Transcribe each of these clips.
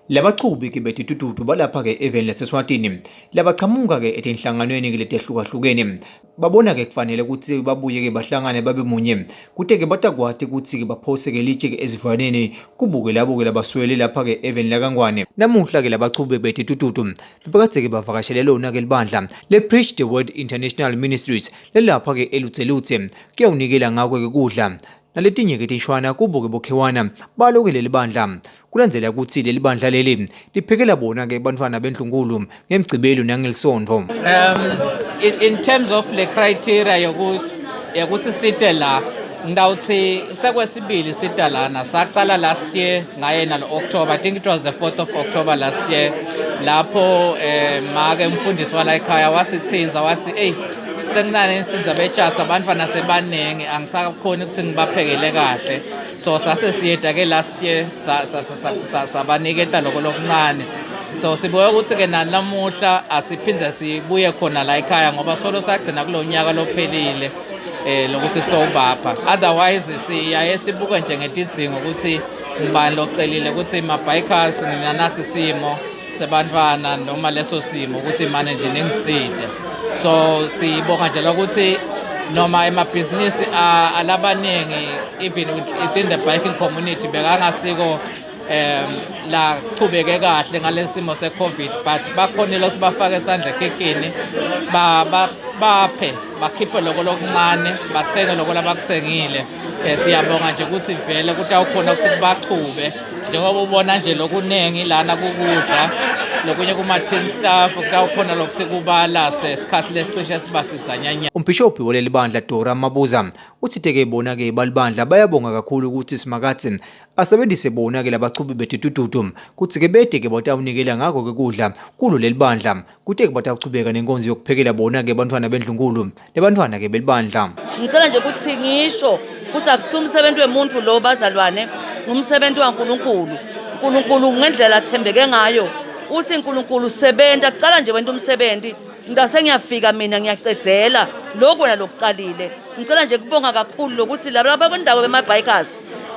Labachubi-ke betitututu balapha-ke eveni laseSwatini labachamuka-ke etinhlanganweni-ke letehlukahlukene babona-ke kufanele kutsi babuye-ke bahlangane babe munye kute-ke batakwati kutsi-ke baphose-ke litje-ke esivaneni kubuke labo-ke labaswele lapha-ke eveni lakaNgwane. Namuhla-ke labachubi betitututu bebakadze-ke bavakashele lona-ke libandla le-Preach the Word International Ministries lelapha-ke eLudzeludze kuyawunikela ngako-ke kudla naletinye-ke tinshwana kubo-ke bokhewana balo-ke leli bandla. Kulandzela kutsi leli bandla leli liphekela bona-ke bantfwana bendlunkulu ngemgcibelo nangelisontfo. In terms of le criteria yokuthi site la ngitawuthi sekwesibili sita lana sacala last year ngayena lo October I think it was the 4th of October last year lapho eh make umfundisi wala ekhaya wasithinza wathi hey senginane insinza betshatha abantwana sebaningi angisakhoni ukuthi ngibaphekele kahle so sase siyeda ke last year sabaniketa loko lokuncane so sibuke ukuthi ke nanamuhla asiphinde sibuye khona la ekhaya ngoba solo sagcina kulo nyaka lophelile eh lokuthi sitobapha otherwise siyaye sibuke nje ngetidzingo ukuthi ngibani locelile ukuthi ma-bikers nginanasi simo sebantfwana noma leso simo ukuthi mane nje ningiside so sibonga nje lokuthi noma emabhizinisi alabaningi even within the biking community bekangasiko um lachubeke kahle ngalesimo se-covid but bakhonile ukuthi bafake isandla ekhikhini baphe bakhiphe loko lokuncane bathenge loko labakuthengile um siyabonga nje ukuthi vele kutawukhona ukuthi bachube njengoba ubona nje lokuningi lana kukudla lokunye kuma-tin staff kutawukhona lokuthi kubalaste isikhathi lesicishe siba sizanyanya Umbhishobhi waleli bandla Dora Mabuza uthite-ke bona-ke balibandla bayabonga kakhulu ukuthi Simakadze asebenzise bona-ke labachubi betitututu kutsi-ke bete-ke batawunikela ngako-ke kudla kulo leli bandla kute-ke batawuchubeka nenkonzo yokuphekela bona-ke bantfwana bendlunkulu nebantfwana-ke belibandla. Ngicela nje ukuthi ngisho ukuthi akusiwo umsebenzi wemuntu lo bazalwane, ngumsebenzi waNkulunkulu. uNkulunkulu ngendlela athembeke ngayo uthi uNkulunkulu sebenza kuqala nje wena umsebenzi ngase ngiyafika mina ngiyacedzela lokhu wena lokuqalile ngicela nje kubonga kakhulu lokuthi laba abakwindawo bema-bikers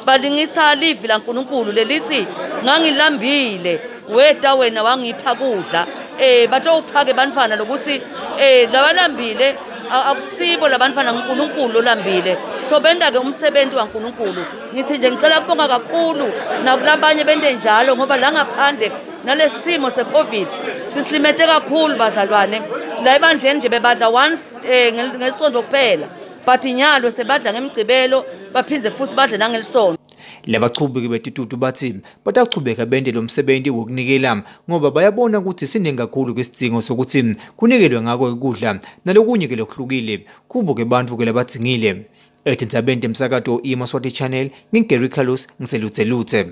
balingisa livi laNkulunkulu lelithi ngangilambile weta wena wangipha kudla eh batowuphake bantfwana lokuthi eh labalambile akusibo labantfwana nguNkulunkulu lolambile so benta ke umsebenzi waNkulunkulu ngithi nje ngicela kubonga kakhulu nakulabanye bente njalo ngoba la ngaphandle nalesimo se-covid sisilimete kakhulu bazalwane la ebandleni nje bebadla once eh ngesonto kuphela but nyalo sebadla ngemgcibelo baphindze futhi badle nangelisonto Labachubi betitutu bathi batachubeka bente lo msebenzi wokunikela ngoba bayabona ukuthi siningi kakhulu ke sidzingo sokuthi kunikelwe ngako ukudla nalokunye ke lokuhlukile kubo ke bantfu ke labadzingile. Etindzabeni temsakato iMaswati Channel ngingu Gary Carlos ngiselutselutse.